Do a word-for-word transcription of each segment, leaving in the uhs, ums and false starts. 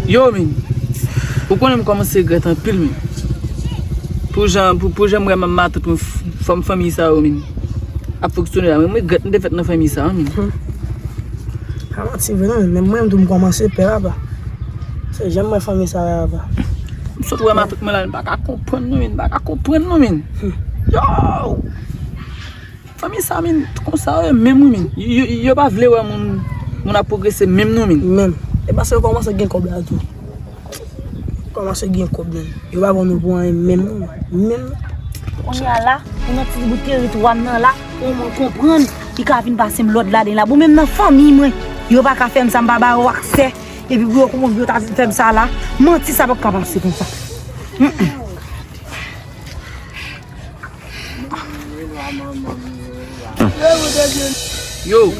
Yo, men. Ou konnen m kòmanse regrèt anpil, men. Pou jan, pou, pou jan m wè manman matant mwen, f- fanm fanmi sa yo, men. Ap fonksyone la, men m regrèt m te fèt nan fanmi sa yo, men. Hmm. Pa manti vre non, men mwen menm tou m kòmanse pè apa. Se jan m wè fanmi sa yo apa. M sot wè matant mwen la, m pa ka konprann non, men. M pa ka konprann non, men. Hmm. Yo! Fanmi sa, men, konsa yo menm, wi, men. Yo, yo, yo pa vle wè moun, moun ap pwogrese menm non, men. Menm. E paske yo kòmanse gen kòb la tou. Kòmanse gen kòb, men. Yo pa konn nou pou anyen menm, non. Menm. Kounye a la, pou nan ti bout teritwa m nan la, pou mwen konprann, li ka vin pase m lòd ladan la. Bon, menm nan fanmi mwen, yo pa ka fè m sa, m pa ba yo aksè. Epi pou yo konprann, yo ta vin fè m sa la. Manti, sa p ap ka pase konsa. Mm, mm. Yo,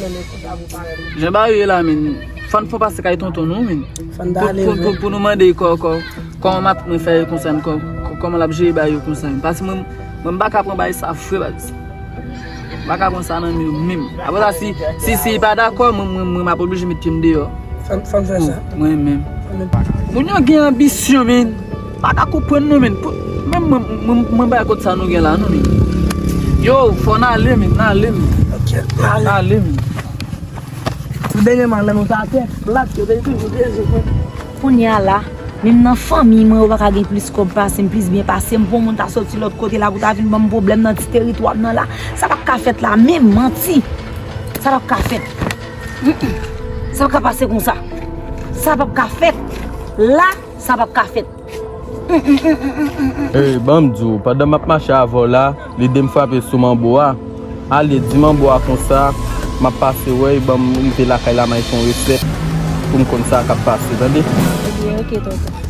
jan bagay ye la, men. Fann fon pase kay tonton nou, men. Fann ta Pou, ale pou, vre. pou, pou nou mande kò, kò, kòman matant mwen fè yo konsa, kò, kò, kòman l ap jere bagay yo konsa. Paske mwen, mwen m pa ka pran bagay sa fre, baz. M pa ka pran sa nan men yo menm. Apre sa, si, si, si li pa dakò, mwen, mwen, mwen m ap oblije met pye m deyò. Fann, fann fè sa. Mwen menm. Fann met Moun yo gen anbisyon, men. Pa ka konprann non, men. Pou, menm mwen, mwen, mwen bay kont sa nou gen la, non, men. Yo, fò n ale, men. N ale, men. Ok, n ale. N ale, men. Dènyèman, lè nou t atè, plat yo te toujou bezwen. Kounye a la, menm nan fanmi mwen, yo pa ka gen plis kòb pase m, plis byen pase m. Pou yon moun ta soti lòt kote la pou ta vin ban m pwoblèm nan ti teritwa m nan la. Sa p ap ka fèt la, menm manti. Sa p ap ka fèt. Mm, mm. Sa p ap ka pase konsa. Sa p ap ka fèt. La, sa p ap ka fèt. Ey, ban m di w, pandan m ap mache avè w la, lide m frape sou manbo a. Ale, di manbo a konsa, m ap pase wè y, ban m rive lakay la, m al fè yon resèt pou m konn sa k ap pase, tande? Ebyen, oke, tonton.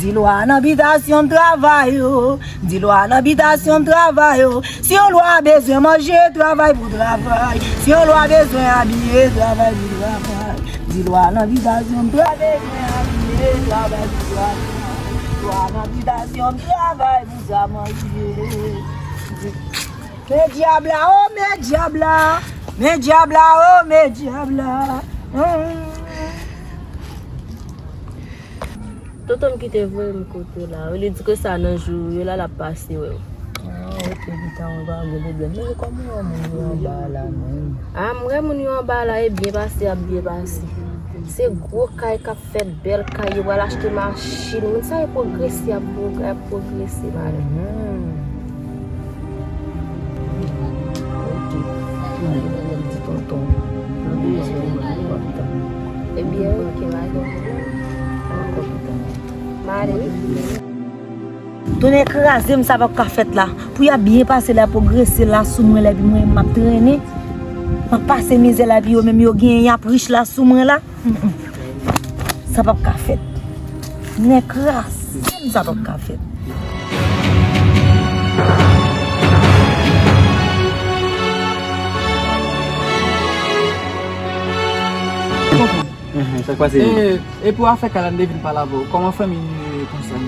Di lwa nan bitasyon m travay yo. Di lwa nan bitasyon m travay yo. Si yon lwa bezwen manje, travay pou travay. Si yon lwa bezwen abiye, travay pou travay. Di lwa nan bitasyon m travay, bezwen abiye, travay pou travay. Lwa nan bitasyon m travay pou sa manje. Men dyab la, o men dyab la, men dyab la, o men dyab la. Tonton m ki te voye m kote w la wi, li di ke sa nan jou yo la l ap pase wè w. Ah, ok, pita mwen pa gen pwoblèm. Men kòman w wè moun yo anba a la menm? Ah, m wè moun yo anba a la, e byen pase, ap byen pase. Se gwo kay k ap fèt, bèl kay, yo pral achte machin. Moun sa yo pwogrese, ap pwog-, ap pwogrese, madanm. Mhm. Ok. Di tonton. Ebyen, ok, madanm. Mare. Tonnè kraze m, sa p ap ka fèt la. Pou y ap byen pase la, pwogrese la sou mwen la, epi mwen m ap trennen. M ap pase mizè la, epi yo menm yo genyen, y ap rich la sou mwen la. Mm, mm. Sa p ap ka fèt. Nèg kraze m, sa p ap ka fèt. Mhm, sa k pase? E, e pou afè kay la, m te vin pale avè w. Kòman fanmi nou ye konsa?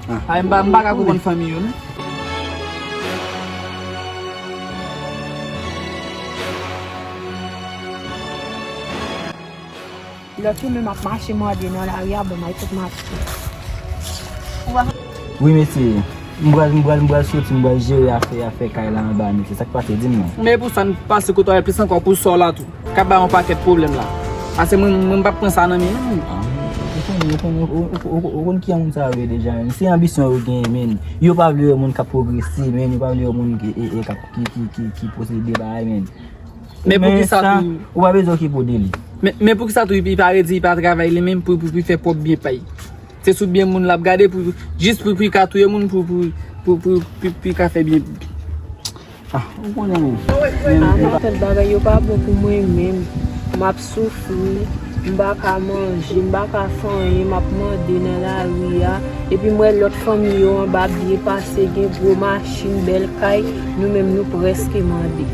Ah. Ay, m pa, m pa ka konprann fanmi yo, non. Lòt yo menm ap mache mande nan lari a, bon, m al sot mache. Wi, mesye. M pral, m pral, m pral soti, m pral jere afè, afè kay la anba, mesye. Sa k pase, di m non. Men pou sa n pase kote w plis ankò pou sa w la tou. K ap bay yon pakèt pwoblèm la. Paske mwen, mwen, m p ap pran sa nan men w. Ah, ou konnen, ou konnen, ou, ou, ou, ou konn kijan moun sa yo ye deja, men. Se anbisyon yo genyen, men. Yo pa vle wè moun k ap pwogrese, men. Yo pa vle wè moun ki, e, e, k ap, ki, ki, ki, ki posede bagay, men. Men poukisa tou? Ou pa bezwen okipe w de li. Men, men poukisa tou, li pa redi, li pa travay li menm pou, pou, pou fè pwòp byen pa l? Se sou byen moun l ap gade pou, jis pou, pou li ka touye moun, pou, pou, pou, pou, pou, pou li ka fè byen. Ah, ou konnen, men. Ah, men, men, men. Tout bagay yo pa bon pou mwen menm. M ap soufri, m pa ka manje, m pa ka fè anyen, m ap mande nan lari a. Epi m wè lòt fanmi yo anba byen pase, gen gwo machin, bèl kay, nou menm nou prèske mande.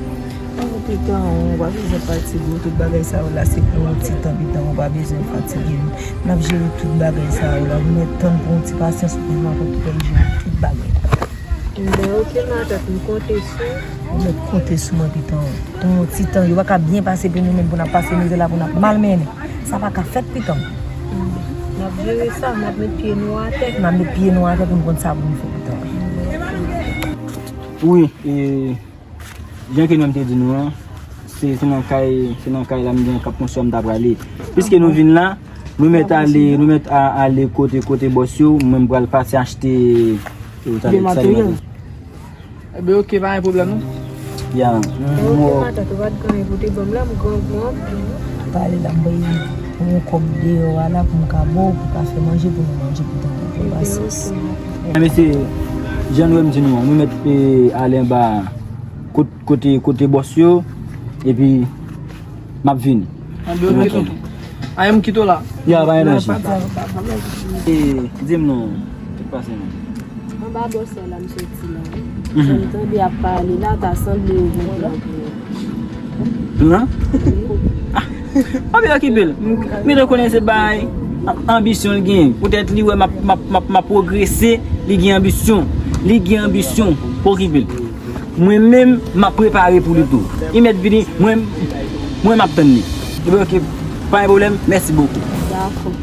Pitan, ou pa bezwen fatige w, tout bagay sa yo la se pou yon ti tan, pitan, ou pa bezwen fatige nou. N ap jere tout bagay sa yo la, ou mèt tann, pran yon ti pasyans, ou konn w ap fè jere tout bagay. Ben, ok, matant, m konte sou ou. Ou mèt konte sou mwen, pitan. Pou yon ti tan, yo pa ka byen pase pou nou menm, pou n ap pase mizè la, pou n ap malmennen. Sa pa ka fèt, pitan. N ap jere sa, n ap met pye nou atè. N ap met pye nou atè pou n konn sa pou n fè, pitan. Wi, e, jan ke nou menm te di nou an, se, se nan kay, se nan kay la m gen kap konstwi a m ta prale. Piske nou vin la, nou mèt ale, nou mèt a, ale kote, kote bòs yo, mwen m pral pase achte, e, ou ta de sa li mande. Ebe, ok, pa gen pwoblèm, non. Ya, m, m, ok, matant, ou pa t gen anyen pou te ban m la, m grangou anpil. Pale la, m bay yon kòb deyò a la pou m ka ba w, pou w ka fè manje, pou nou manje, pou nou, pou nou pase. Ebe, ok. Mesye, jan nou wè m di nou an, nou mèt, e, ale anba kot-, kote, kote bòs yo, epi m ap vini. Anben, ok, tonton. Ayen m kite w la. Ya, pa gen danje. E, di m non, ki pase non? Anba bòs la, m soti la. Mhm. Sa m tande ap pale la, ta sanble yo gen plan pou mwen. Plan? Ah, pa byen okipe l. M, m te konnen se bay anbisyon l gen. Poutèt li wè m ap, m ap, m ap, m ap pwogrese, li gen anbisyon. Li gen anbisyon. Pa okipe l. Mwen menm, m ap prepare pou li tou. Li mèt vini, mwen, mwen m ap tann li. Ebyen, ok, pa gen pwoblèm, mèsi bokou. Dakò.